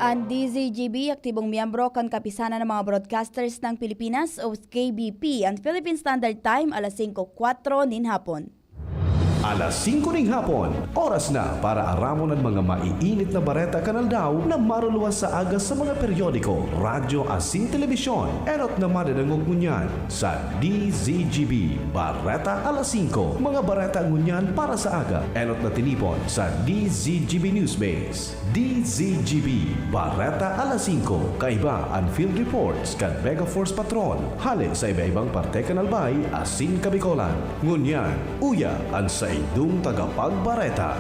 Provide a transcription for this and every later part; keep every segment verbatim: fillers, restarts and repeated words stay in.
An D Z G B, aktibong miyembro kan Kapisanan ng mga Broadcasters ng Pilipinas o K B P, an Philippine Standard Time, alas singko kwatro nin hapon. Alas singko ning hapon, oras na para aramon an mga maiinit na bareta kan aldaw na maruluwas sa aga sa mga periodiko, radyo asin telebisyon. Enot na madadangog ngunyan sa D Z G B Bareta Alas singko. Mga bareta ngunyan para sa aga, enot na tinipon sa D Z G B Newsbase. D Z G B, Bareta Alas singko, kaiba an field reports kan Mega Force Patrol, hale sa iba-ibang parte kan Albay asin Kabicolan. Ngunyan, uya an saindong tagapagbareta.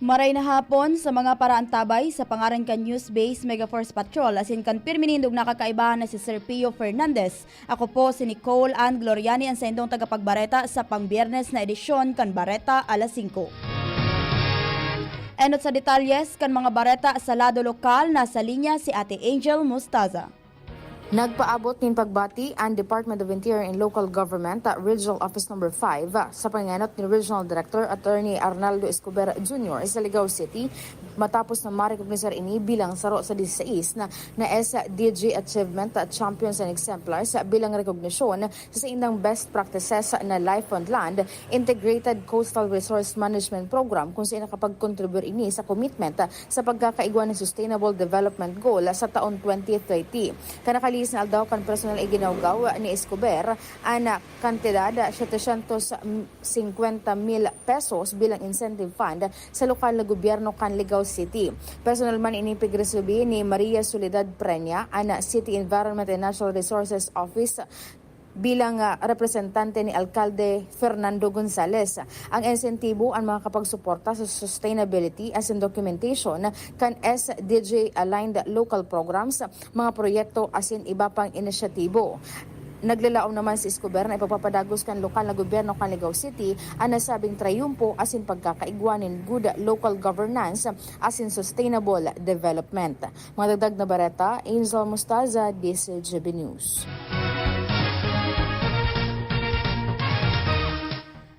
Maray na hapon sa mga paraantabay, sa pangaran kan Newsbase Mega Force Patrol asin kan pirmi nindong nakakaibahan na si Sir Pio Fernandez. Ako po si Nicole Ann Gloriani, an saindong tagapagbareta sa pang-Biyernes na edisyon kan Bareta Alas singko. Enot sa detalyes kan mga bareta sa lado lokal, nasa linya si Ate Angel Mostaza. Nagpaabot nin pagbati an Department of Interior and Local Government, ah, Regional Office Number five, ah, sa pangenot ni Regional Director Attorney Arnaldo Escobar Junior sa Ligao City, matapos na marekognisar ini bilang saro sa disisais na, na S D G Achievement Champions and Exemplars bilang rekognisyon sa saindang best practices na Life on Land, Integrated Coastal Resource Management Program, kung saen nakapagkontribuyar ini sa commitment sa pagkakaigwa nin Sustainable Development Goal sa taon twenty thirty. Kan nakaligis na aldaw kan personal iginawgaw ni Escobar an kantidad setecientos singkwenta mil pesos bilang incentive fund sa lokal na gobyerno kan Ligao City. Personal man ini pigresebe ni Maria Soledad Preña, an City Environment and Natural Resources Office, bilang, ah, representante ni Alkalde Fernando Gonzales. Ang insentibo an makakapagsuporta sa sustainability asin documentation kan S D G-aligned local programs, mga proyekto asin iba pang inisyatibo. Naglalaom naman si Escobar na ipagpapadagos kan lokal na gobyerno kan Ligao City an nasabing trayumpo asin pagkakaigwa nin good local governance asin sustainable development. Mga dagdag na bareta, Angel Mostaza, D Z G B News.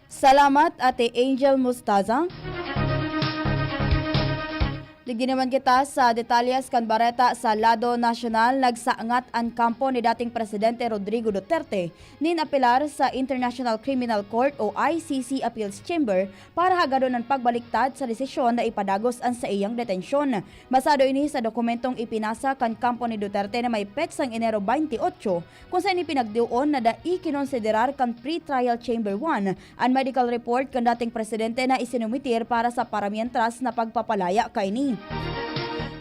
Salamat, Ate Angel Mostaza. Digdi naman kita sa detalyes kan bareta sa lado nasyonal. Nagsangat an kampo ni dating Presidente Rodrigo Duterte nin apelar sa International Criminal Court o I C C Appeals Chamber para hagadon an pagbaliktad sa desisyon na ipadagos an saiyang detensyon. Basado ini sa dokumentong ipinasa kan kampo ni Duterte na may petsang Enero twenty-eight, kung saen ipinagdiwon na dai kinonsiderar kan pre-trial chamber one an medical report kan dating presidente na isinumitir para sa paramientras na pagpapalaya kaini.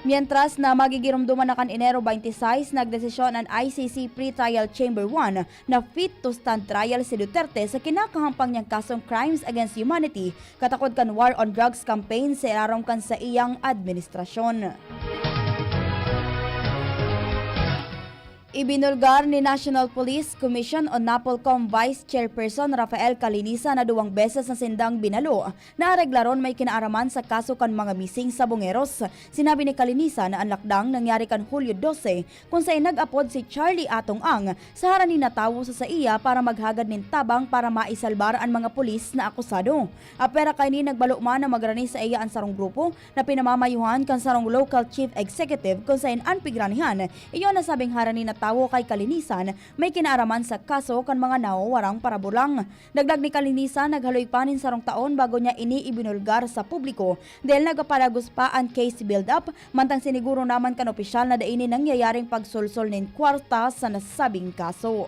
Mientras na magigiromdoman na kan Enero twenty-six, nagdesisyon an I C C Pre-Trial Chamber one na fit to stand trial si Duterte sa kinakahampang niyang kasong crimes against humanity katakod kan war on drugs campaign sa irarom kan saiyang administrasyon. Ibinulgar ni National Police Commission o NAPOLCOM Vice Chairperson Rafael Calinisan na duwang beses na sindang binalo na areglaron may kinaaraman sa kaso kan mga missing sa Bongeros. Sinabi ni Calinisan na an lakdang nangyari kan Hulyo dose, kung saen nag-apod si Charlie Atong Ang sa harani na tawo sa saiya para maghagad nin tabang para maisalbar an mga pulis na akusado. Apwera kaini, nagbalo man na magrani saiya an sarong grupo na pinamamayuhan kan sarong local chief executive, kung saen an pigranihan iyo nasabing harani na tawo kay Calinisan may kinaaraman sa kaso kan mga nawawarang paraburlang. Dagdag ni Calinisan, naghaloy pa nin sarong taon bago niya ini ibinulgar sa publiko dahil nagpapadagos pa an case build-up, mantang siniguro naman kan opisyal na dai ini nangyayaring pagsolsol nin kwarta sa nasabing kaso.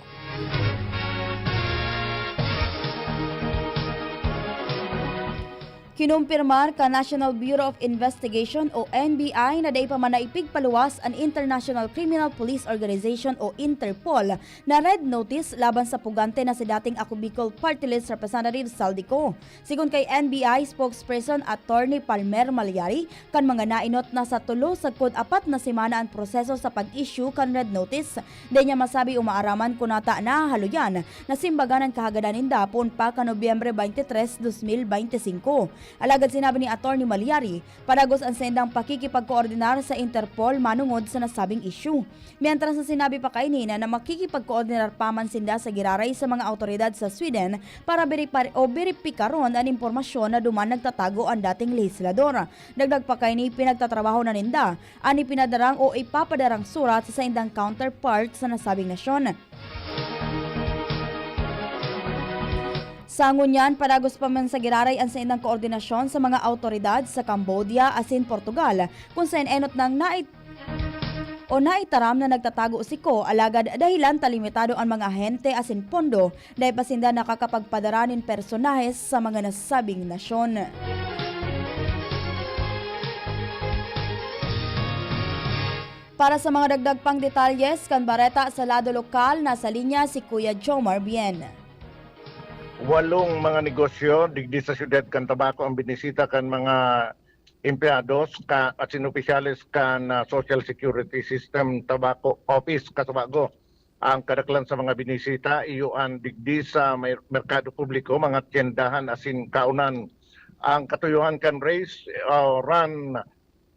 Kinumpirmar kan National Bureau of Investigation o N B I na dai pa man naipigpaluwas an International Criminal Police Organization o Interpol na red notice laban sa pugante na si dating Ako Bicol Party List Representative Zaldy Co. Sigon kay N B I spokesperson Attorney Palmer Malyari, kan mga naenot na sa tulo sagkod apat na semana an proseso sa pag-issue kan red notice. Dai niya masabi o maaraman kun ata nahahaloyan na simbagan an kahagadan ninda poon pa kan Nobyembre twenty-three, dos mil bente singko. Alagad sinabi ni Attorney Malyari, padagos an saindang pakikipagkoordinar sa Interpol manongod sa nasabing isyu. Mientras na sinabi pa kaini na, na makikipagkoordinar pa man sinda sa giraray sa mga awtoridad sa Sweden para beripar-, o beripikaron an impormasyon na duman nagtatago an dating lehislador. Dagdag pa kaini, pinagtatrabaho na ninda an ipinadarang o ipapadarang surat sa saindang counterpart sa nasabing nasyon. Sa ngunyan, padagos pa man sa giraray an saindang koordinasyon sa mga awtoridad sa Cambodia asin Portugal, kung saen enot nang nait-, o naitaram na nagtatago si Ko, alagad dahilan ta limitado an mga ahente asin pondo, dai pa sinda nakakapagpadara nin personahes sa mga nasabing nasyon. Para sa mga dagdag pang detalles kan bareta sa lado lokal, nasa linya si Kuya Jomar Bien. Walong mga negosyo digdi sa siyudad kan Tabaco ang binisita kan mga empleyados ka, asin opisyales kan, ah, Social Security System Tabaco Office, Kasubago. Ang kadaklan sa mga binisita, iyo an digdi sa may merkado publiko, mga tyendahan asin kaonan. Ang katuyohan kan race, ah, run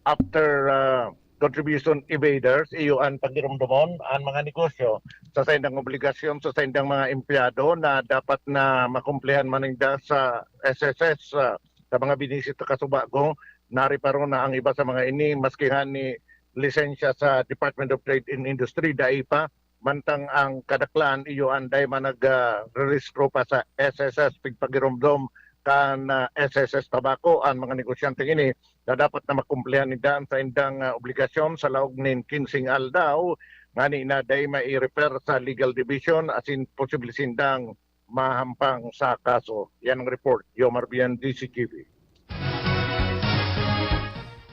after, ah, contribution evaders, iyo an pagiromdomon an mga negosyo sa saindang obligasyon sa saindang mga empleyado na dapat na makumplehan man ninda sa S S S, ah, sa mga binisita Kasubago. Nariparo na ang iba sa mga ini, maski nga ni lisensya sa Department of Trade and Industry, dai pa. Mantang ang kadaklan, iyo an dai man nag, ah, rehistro pa sa S S S, pigpagiromdom kan, ah, S S S Tabaco an mga negosyanteng ini na dapat na makumplehan ninda an saindang, ah, obligasyon sa laog nin kinseng aldaw, ngani na dai mai-refer sa legal division asin posible sindang mahampang sa kaso. Yan ang report, Yomar Bien, D C T V.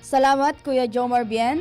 Salamat, Kuya Jomar Bien.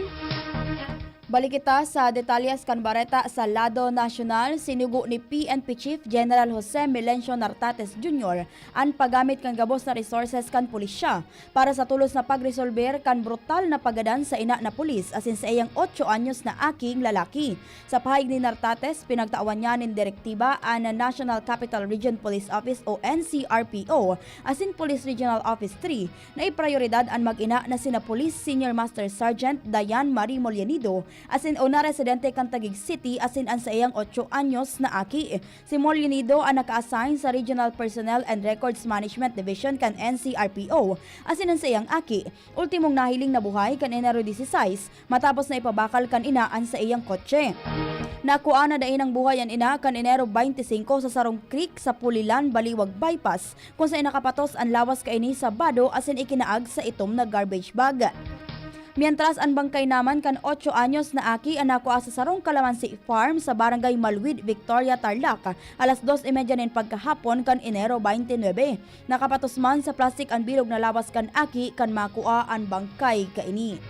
Balik kita sa detalyes kan bareta sa lado nasyonal. Sinugo ni P N P Chief General Jose Melencio Nartates Junior an paggamit kan gabos na resources kan pulisya para sa tolos na pagresolber kan brutal na paggadan sa ina na pulis asin saiyang otso anyos na aking lalaki. Sa pahayag ni Nartates, pinagtawan niya nin direktiba an National Capital Region Police Office o N C R P O asin Police Regional Office three na iprayoridad an mag-ina na sina Police Senior Master Sergeant Diane Marie Molianido asin o na residente kan Taguig City asin an saiyang otso anyos na aki. Si Molianido an naka-assign sa Regional Personnel and Records Management Division kan N C R P O asin an saiyang aki, ultimong nahiling na buhay kan Enero dieciséis, matapos na ipabakal kan ina an saiyang kotse. Nakua na dai nang buhay an ina kan Enero twenty-five sa sarong creek sa Pulilan, Baliwag Bypass, kung saen nakapatos an lawas kaini sa bado asin ikinaag sa itom na garbage bag. Mientras, an bangkay naman kan otso anyos na aki an nakua sa sarong kalamansi farm sa Barangay Maluid, Victoria, Tarlac, alas dos y media nin pagkahapon kan Enero twenty-nine. Nakapatos man sa plastik an bilog na lawas kan aki kan makua an bangkay kaini.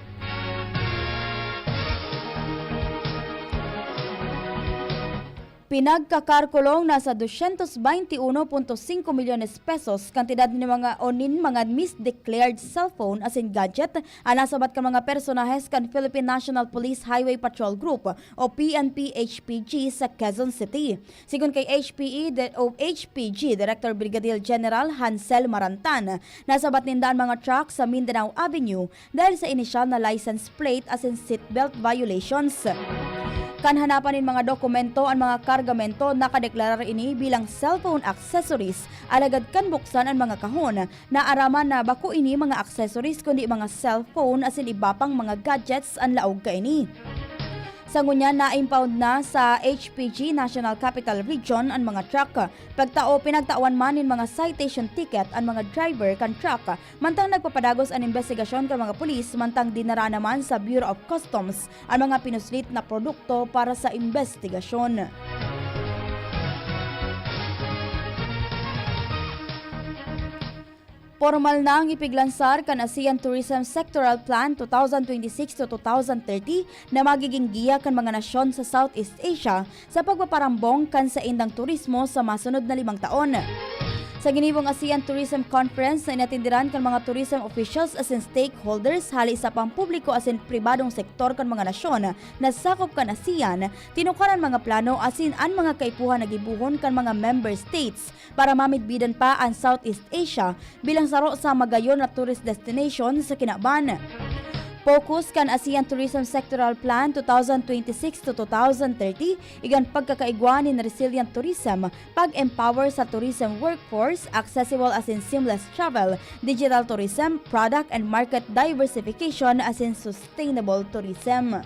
Pinagkakalkulong nasa doscientos veintiuno punto cinco milyones pesos kantidad nin mga o nin mga misdeclared cellphone asin gadget an nasabat kan mga personahes kan Philippine National Police Highway Patrol Group o P N P H P G sa Quezon City. Sigon kay H P E de-, o H P G Director Brigadier General Hansel Marantan, nasabat ninda an mga truck sa Mindanao Avenue dahil sa inisyal na license plate asin seatbelt violations. Kan hanapan nin mga dokumento an mga kargamento, nakadeklarar ini bilang cellphone accessories, alagad kan buksan an mga kahon, naaraman na bako ini mga accessories kundi mga cellphone asin iba pang mga gadgets an laog kaini. Sa ngunyan, na-impound na sa H P G National Capital Region an mga truck. Pagtao, pinagtawan man nin mga citation ticket an mga driver kan truck. Mantang nagpapadagos an imbestigasyon kan mga pulis, mantang dinara naman sa Bureau of Customs an mga pinuslit na produkto para sa imbestigasyon. Pormal nang ipiglansar kan ASEAN Tourism Sectoral Plan two thousand twenty-six to two thousand thirty na magiging giya kan mga nasyon sa Southeast Asia sa pagpaparambong kan saindang turismo sa masunod na limang taon. Sa ginibong ASEAN Tourism Conference na inatenderan kan mga tourism officials asin stakeholders hali sa pampubliko asin pribadong sektor kan mga nasyon na sakop kan ASEAN, tinukaran mga plano asin an mga kaipuhan na gibohon kan mga member states para mamidbidan pa an Southeast Asia bilang saro sa magayon na tourist destination sa kinaban. Focus kan ASEAN Tourism Sectoral Plan two thousand twenty-six to two thousand thirty igan pagkakaigwa nin resilient tourism, pag-empower sa tourism workforce, accessible asin seamless travel, digital tourism, product and market diversification asin sustainable tourism.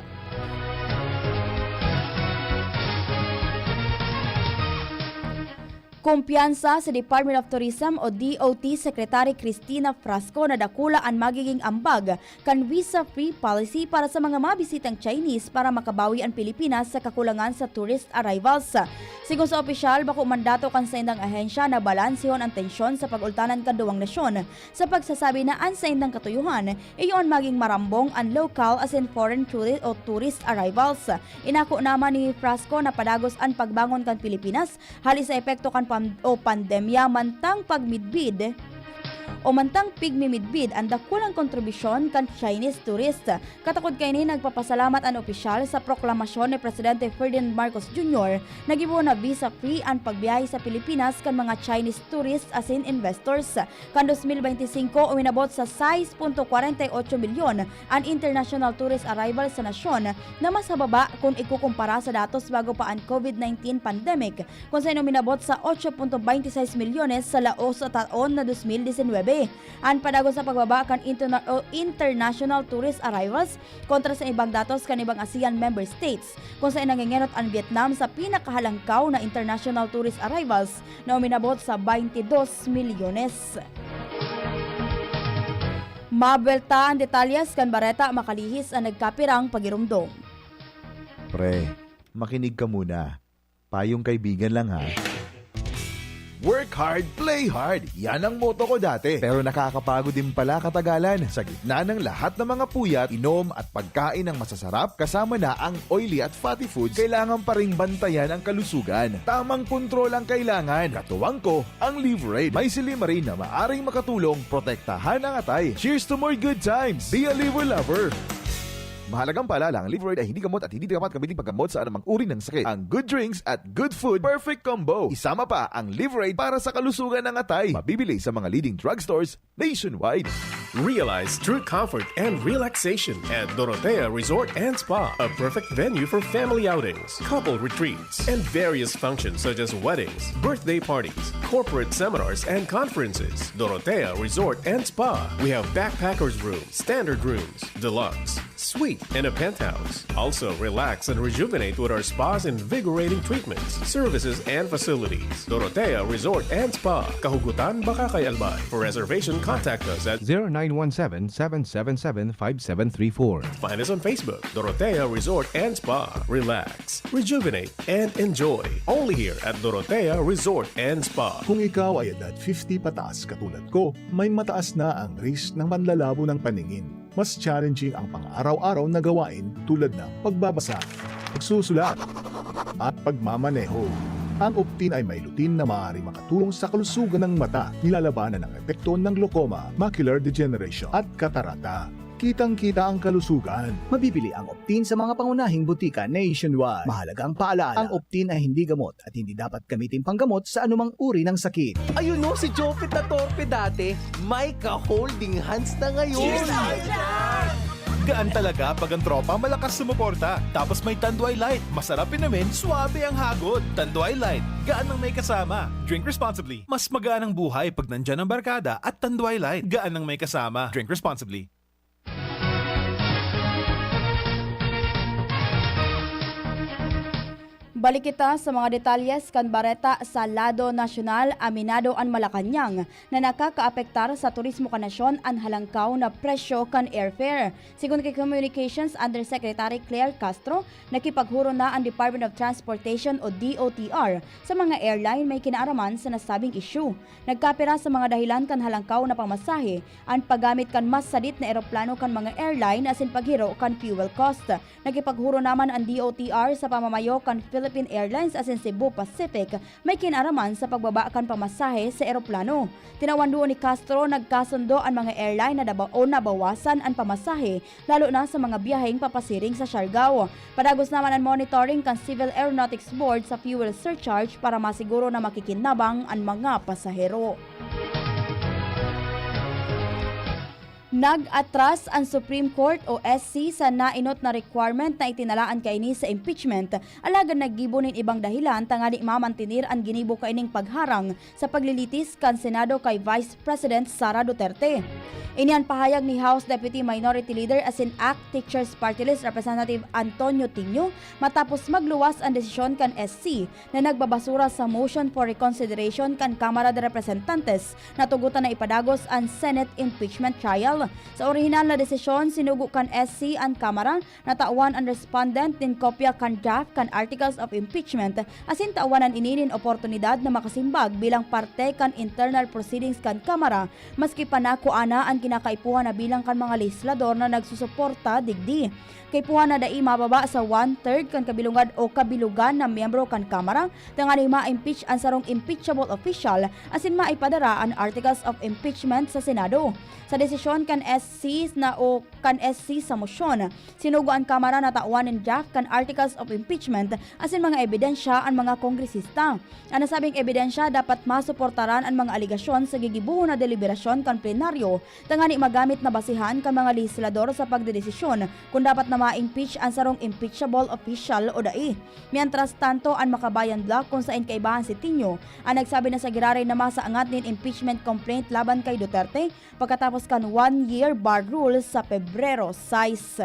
Kumpiyansa si Department of Tourism o D O T Secretary Cristina Frasco na dakula an magiging ambag kan visa-free policy para sa mga mabisitang Chinese para makabawi an Pilipinas sa kakulangan sa tourist arrivals. Sigon sa opisyal, bako mandato kan saindang ahensya na balansehon an tensyon sa pag-ultanan kan duwang nasyon sa pagsasabi na an saindang katuyohan iyo an maging marambong an local asin foreign tourist o tourist arrivals. Inako naman ni Frasco na padagos an pagbangon kan Pilipinas hali sa epekto kan pam-, o pandemya mantang pagmidbid o mantang pigmimidbid an dakulang kontribusyon kan Chinese tourist. Katakod kaini, nagpapasalamat an opisyal sa proklamasyon ni Presidente Ferdinand Marcos Junior na gibohon na visa-free an pagbiyahe sa Pilipinas kan mga Chinese tourists asin investors. Kan dos mil benti singko, uminabot sa sais punto kwarenta y otso milyon an international tourist arrival sa nasyon, na mas hababa kun ikukumpara sa datos bago pa an COVID nineteen pandemic, kun saen uminabot sa otso punto benti sais milyones sa laos sa taon na dos mil disinwebe. An padagos na pagbaba kan interna-, o international tourist arrivals kontra sa ibang datos kan ibang ASEAN member states, kun saen nangengenot an Vietnam sa pinakahalangkaw na international tourist arrivals na uminabot sa baynte dos milyones. Mabuwelta an detalyes kan bareta makalihis an nagkapirang pagiromdom. Pre, makinig ka muna. Payong kaibigan lang, ha. Work hard, play hard. Yan ang motto ko dati. Pero nakakapagod din pala katagalan. Sa gitna ng lahat ng mga puyat, inom at pagkain ng masasarap, kasama na ang oily at fatty foods, kailangan pa ring bantayan ang kalusugan. Tamang kontrol ang kailangan. Katuwang ko, ang Liverade. May silymarin na maaring makatulong protektahan ang atay. Cheers to more good times! Be a Liver Lover! Mahalagang paalala, ang Liverade ay hindi gamot at hindi dapat gamitin paggamot sa anumang uri ng sakit. Ang good drinks at good food, perfect combo. Isama pa ang Liverade para sa kalusugan ng atay. Mabibili sa mga leading drugstores nationwide. Realize true comfort and relaxation at Dorotea Resort and Spa, a perfect venue for family outings, couple retreats, and various functions such as weddings, birthday parties, corporate seminars, and conferences. Dorotea Resort and Spa. We have backpackers room, standard rooms, deluxe, suite, and a penthouse. Also, relax and rejuvenate with our spa's invigorating treatments, services, and facilities. Dorotea Resort and Spa, Kahugutan, Bacacay, Albay. For reservation, contact us at zero nine one seven, seven seven seven, five seven three four. Find us on Facebook, Dorotea Resort and Spa. Relax, rejuvenate, and enjoy. Only here at Dorotea Resort and Spa. Kung ikaw ay edad fifty pataas katulad ko, may mataas na ang risk ng panlalabo ng paningin. Mas challenging ang pang-araw-araw na gawain tulad ng pagbabasa, pagsusulat, at pagmamaneho. Ang Optin ay may lutein na maaaring makatulong sa kalusugan ng mata, nilalabanan ang epekto ng glaucoma, macular degeneration, at katarata. Kitang-kita ang kalusugan. Mabibili ang Optin sa mga pangunahing butika nationwide. Mahalagang paalaala, ang Optin ay hindi gamot at hindi dapat gamitin panggamot sa anumang uri ng sakit. Ayun no, si Jopet na torpe dati, may ka-holding hands na ngayon. Cheers tayo dyan! Gaan talaga pag ang tropa malakas sumuporta. Tapos may Tanduay Light, masarap inumin, suabe ang hagod. Tanduay Light, gaan ng may kasama. Drink responsibly. Mas magaan ang buhay pag nandyan ang barkada at Tanduay Light, gaan ng may kasama. Drink responsibly. Balik kita sa mga detalyes kan bareta sa lado nasyonal. Aminado an Malacañang na nakakaapektar sa turismo kan nasyon an halangkaw na presyo kan airfare. Sigon ki Communications Undersecretary Claire Castro, nakipaghuro na an Department of Transportation o D O T R sa mga airline may kinaaraman sa nasabing isyu. Nagkapira sa mga dahilan kan halangkaw na pamasahe, an paggamit kan mas sadit na eroplano kan mga airline asin paghiro kan fuel cost. Nakipaghuro naman an D O T R sa pamamayo kan Philippine Philippine Airlines asin Cebu Pacific may kinaraman sa pagbaba kan pamasahe sa eroplano. Tinawan duon ni Castro, nagkasundo an mga airline na daba-, o nabawasan an pamasahe, lalo na sa mga biyaheng papasiring sa Siargao. Padagos naman an monitoring kan Civil Aeronautics Board sa fuel surcharge para masiguro na makikinabang an mga pasahero. Nag-atras an Supreme Court o S C sa naenot na requirement na itinalaan kaini sa impeachment, alagad naggibo nin ibang dahilan tanganing mamantener an ginibo kaining pagharang sa paglilitis kan Senado kay Vice President Sara Duterte. Ini an pahayag ni House Deputy Minority Leader asin ACT Teachers Party List Representative Antonio Tinio matapos magluwas an desisyon kan S C na nagbabasura sa motion for reconsideration kan Kamara de Representantes na tugotan na ipadagos an Senate impeachment trial. Sa orihinal na desisyon, sinugo kan S C an Kamara na tawan an respondent nin kopya kan draft kan Articles of Impeachment asin tawan an ini nin oportunidad na makasimbag bilang parte kan internal proceedings kan Kamara, maski pa nakua na an kinakaipuhan na bilang kan mga lehislador na nagsusuporta digdi. Kaipuhan na dai mababa sa one-third kan kabilongan o kabilogan na miyembro kan Kamara tanganing ma-impeach an sarong impeachable official asin maipadara an Articles of Impeachment sa Senado. Sa desisyon kan S C na o kan S C sa mosyon, sinugo an Kamara na tawan nin draft kan Articles of Impeachment asin mga ebidensya an mga kongresista. An nasabing ebidensya dapat masuportaran an mga alegasyon sa gigibohon na deliberasyon kan plenaryo tangani magamit na basihan kan mga lehislador sa pagdedesisyon kun dapat na ma-impeach an sarong impeachable official o dai. Mientras tanto, an Makabayan Bloc, kun saen kaibahan si Tinio, an nagsabi na sa giraray na masaangat nin impeachment complaint laban kay Duterte pagkatapos kan one-year bar rule sa Pebrero sais.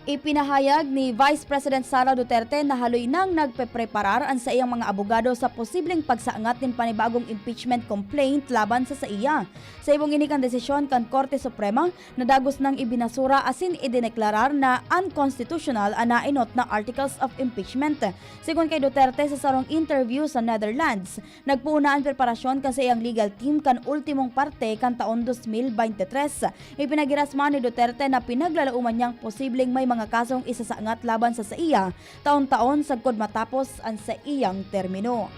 Ipinahayag ni Vice President Sara Duterte na haloy nang nagpepreparar an saiyang mga abogado sa posibleng pagsaangat nin panibagong impeachment complaint laban sa saiya. Sa ibong ini kan desisyon kan Korte Suprema, nadagos nang ibinasura asin idineklarar na unconstitutional an naenot na Articles of Impeachment. Sigon kay Duterte sa sarong interview sa Netherlands, nagpoon na an preparasyon kan saiyang legal team kan ultimong parte kan taon dos mil bente tres. Ipinagiras man ni Duterte na pinaglalaoman niyang posibleng may mga kasong isasaangat laban sa saiya taon-taon sagkod matapos an saiyang termino.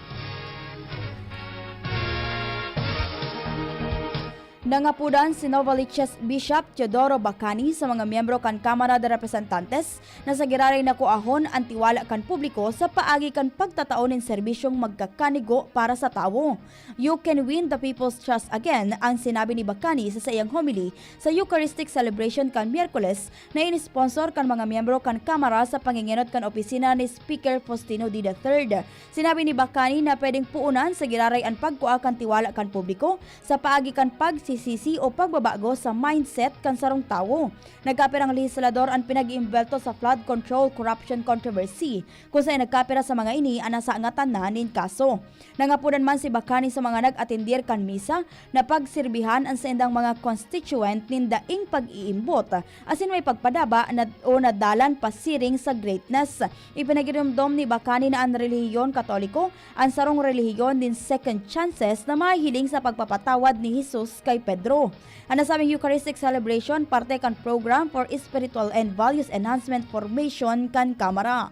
Nangapodan si Novaliches Bishop Teodoro Bacani sa mga miyembro kan Kamara de Representantes na sa giraray na kuahon an tiwala kan publiko sa paagi kan pagtatao nin serbisyong magkakanigo para sa tawo. "You can win the people's trust again," ang sinabi ni Bacani sa saiyang homily sa Eucharistic celebration kan Miyerkules na in-sponsor kan mga miyembro kan Kamara sa pangengenot kan opisina ni Speaker Faustino D the third. Sinabi ni Bacani na pwedeng poonan sa giraray an pagkua kan tiwala kan publiko sa paagi kan pagsisisi o pagbabago sa mindset kan sarong tawo. Nagkapirang lehislador an pinag-iimbwelto sa flood control corruption controversy, kun saen nagkapira sa mga ini an nasaangatan na nin kaso. Nangapodan man si Bacani sa mga nag-atendir kan misa na pagsirbihan an saindang mga constituent nin daing pag-iimbot asin may pagpadaba na, o nadalan pasiring sa greatness. Ipinagiromdom ni Bacani na an relihiyon Katoliko an sarong relihiyon nin second chances na mahihiling sa pagpapatawad ni Jesus kay Pedro. An nasabing Eucharistic celebration parte kan Program for Spiritual and Values Enhancement Formation kan Kamara.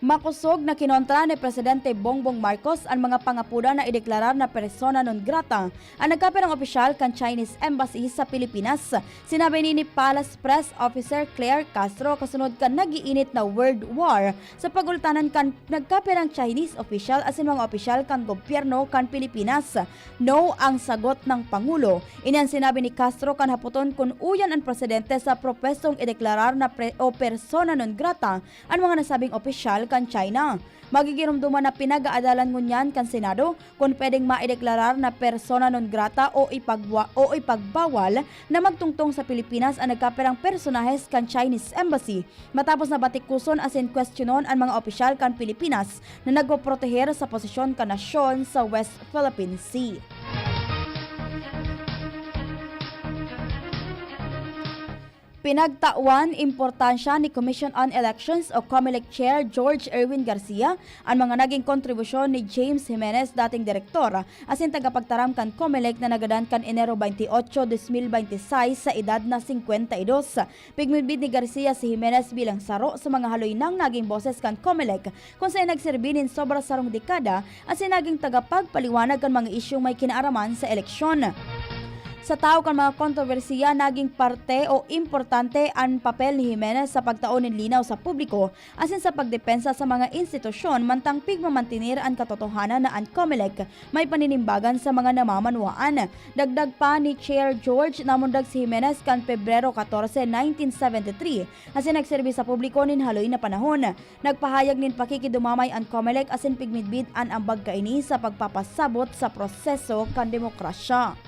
Makosog na kinontra ni Presidente Bongbong Marcos an mga pangapodan na ideklarar na persona non grata an nagkapirang opisyal kan Chinese Embassy sa Pilipinas. Sinabi ini ni Palace Press Officer Claire Castro kasunod kan nag-iinit na World War sa pagultanan kan nagkapirang Chinese opisyal asin mga opisyal kan gobyerno kan Pilipinas. "No" ang sagot ng Pangulo. Ini an sinabi ni Castro kan hapoton kun uyan an presidente sa propwestong ideklarar na pre-, o persona non grata an mga nasabing opisyal kan China. Magigiromdoman na pinag-aadalan ngunyan kan Senado kun pwedeng maideklarar na persona non grata o ipagwa-, o ipagbawal na magtungtong sa Pilipinas an nagkapirang personahes kan Chinese Embassy, matapos na batikuson asin kwestiyonon an mga opisyal kan Pilipinas na nagpoproteher sa posisyon kan nasyon sa West Philippine Sea. Pinagtawan importansya ni Commission on Elections o COMELEC Chair George Erwin Garcia an mga naging kontribusyon ni James Jimenez, dating direktor asin tagapagtaram kan COMELEC na nagadan kan Enero veintiocho, dos mil veintiseis sa edad na singkwenta y dos. Pigmidbid ni Garcia si Jimenez bilang saro sa mga haloy nang naging boses kan COMELEC, kun saen nagserbi nin sobra sarong dekada asin naging tagapagpaliwanag kan mga isyung may kinaaraman sa eleksyon. Sa tahaw kan mga kontrobersiya, naging parte o importante an papel ni Jimenez sa pagtao nin linaw sa publiko asin sa pagdepensa sa mga institusyon, mantang pigmamantener an katotohanan na an COMELEC may paninimbagan sa mga namamanwaan. Dagdag pa ni Chair George, namundag si Jimenez kan Pebrero catorce, nineteen seventy-three, asin nagserbi sa publiko nin haloy na panahon. Nagpahayag nin pakikidumamay an COMELEC asin pigmidbid an ambag kaini sa pagpapasabot sa proseso kan demokrasya.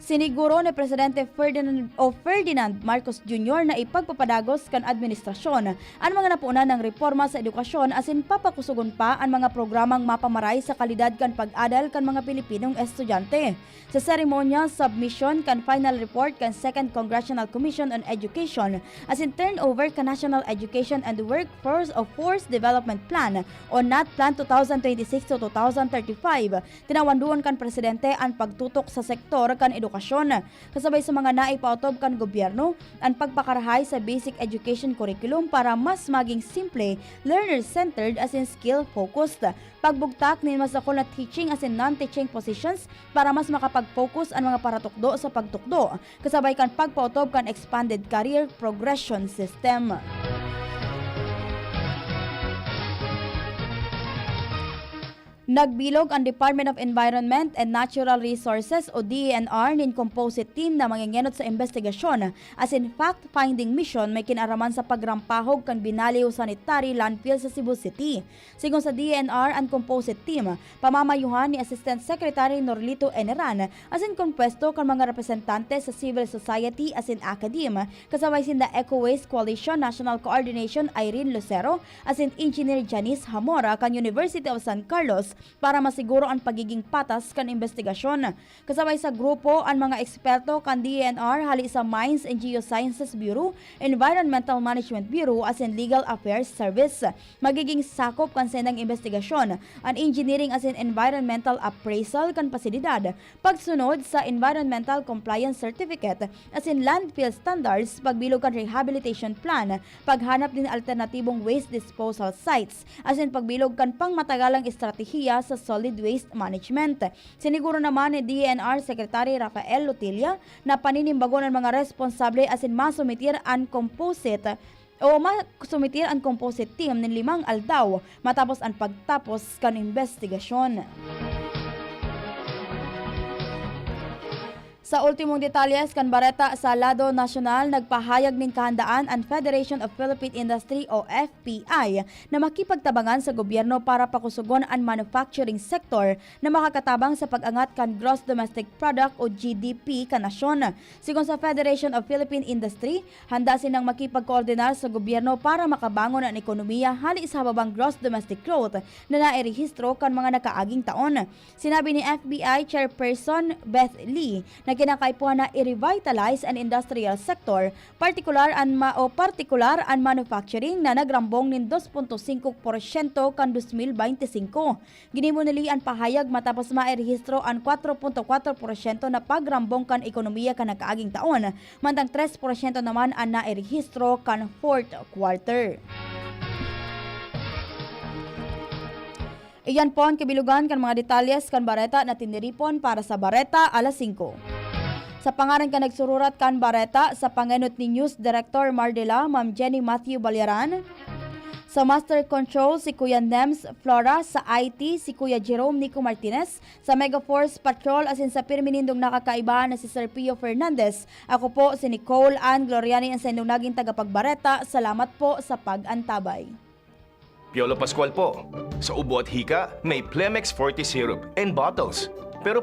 Siniguro ni Presidente Ferdinand o Ferdinand Marcos Junior na ipagpapadagos kan administrasyon an mga napunan nang reporma sa edukasyon asin papakusogon pa an mga programang mapamaray sa kalidad kan pag-adal kan mga Pilipinong estudyante. Sa seremonya submission kan final report kan Second Congressional Commission on Education asin turnover kan National Education and Workforce o Force Development Plan o NAT Plan two thousand twenty-six to two thousand thirty-five, tinawan duon kan presidente an pagtutok sa sektor kan edukasyon, kasabay sa mga naipaotob kan gobyerno, an pagpakarahay sa basic education curriculum para mas maging simple, learner-centered asin skill-focused, pagbugtak nin mas dakul na teaching asin non-teaching positions para mas makapag-focus an mga paratukdo sa pagtukdo, kasabay kan pagpaotob kan expanded career progression system. Nagbilog an Department of Environment and Natural Resources o D E N R nin composite team na mangengenot sa imbestigasyon asin fact-finding mission may kinaraman sa pagrampahog kan binaliw sanitary landfill sa Cebu City. Sigon sa D E N R, an composite team, pamamayuhan ni Assistant Secretary Norlito Eneran, asin kompuesto kan mga representante sa civil society asin academe, kasabay sinda Eco Waste Coalition National Coordination Irene Lucero, asin Engineer Janice Hamora kan University of San Carlos para masiguro an pagiging patas kan imbestigasyon. Kasabay sa grupo an mga eksperto kan D E N R hali sa Mines and Geosciences Bureau, Environmental Management Bureau asin Legal Affairs Service. Magiging sakop kan saindang imbestigasyon an engineering asin environmental appraisal kan pasilidad, pagsunod sa environmental compliance certificate asin landfill standards, pagbilog kan rehabilitation plan, paghanap nin alternatibong waste disposal sites, asin pagbilog kan pangmatagalang estratehiya sa solid waste management. Siniguro naman ni D E N R Secretary Rafael Lotilla na paninimbagon an mga responsable asin masumitir an composite o masumitir an composite team nin limang aldaw matapos an pagtapos kan imbestigasyon. Sa ultimong detalyes kan bareta sa lado nasyonal, nagpahayag nin kahandaan an Federation of Philippine Industry o F P I na makipagtabangan sa gobyerno para pakusogon an manufacturing sector na makakatabang sa pag-angat kan gross domestic product o G D P kan nasyon. Sigon sa Federation of Philippine Industry, handa sinang makipagkoordinar sa gobyerno para makabangon an ekonomiya hali sa hababang gross domestic growth na nairehistro kan mga nakaaging taon. Sinabi ni F B I Chairperson Beth Lee na kinakaipuhan na i-revitalize an industrial sector, partikular an ma-, o partikular an manufacturing na nagrambong nin dos punto singko porsyento kan dos mil bente singko. Ginibo ni Lee an pahayag matapos mairehistro an kwatro punto kwatro porsyento na pagrambong kan ekonomiya kan nakaaging taon, mantang tres porsyento naman an nairehistro kan fourth quarter. Iyan po an kabilugan kan mga detalyes kan bareta na tiniripon para sa Bareta Alas Singko. Sa pangaran kan nagsururat kan bareta, sa pangenot ni News Director Mardela, Ma'am Jenny Matthew Balyaran, sa Master Control, si Kuya Nems Flora, sa I T, si Kuya Jerome Nico Martinez, sa Mega Force Patrol, asin sa pirmi nindong nakakaibahan na si Sir Pio Fernandez. Ako po si Nicole Ann Gloriani, ang saindong naging tagapagbareta. Salamat po sa pag-antabay. Piolo Pascual po. Sa ubo at hika, may Plemex Forte Syrup and bottles. Pero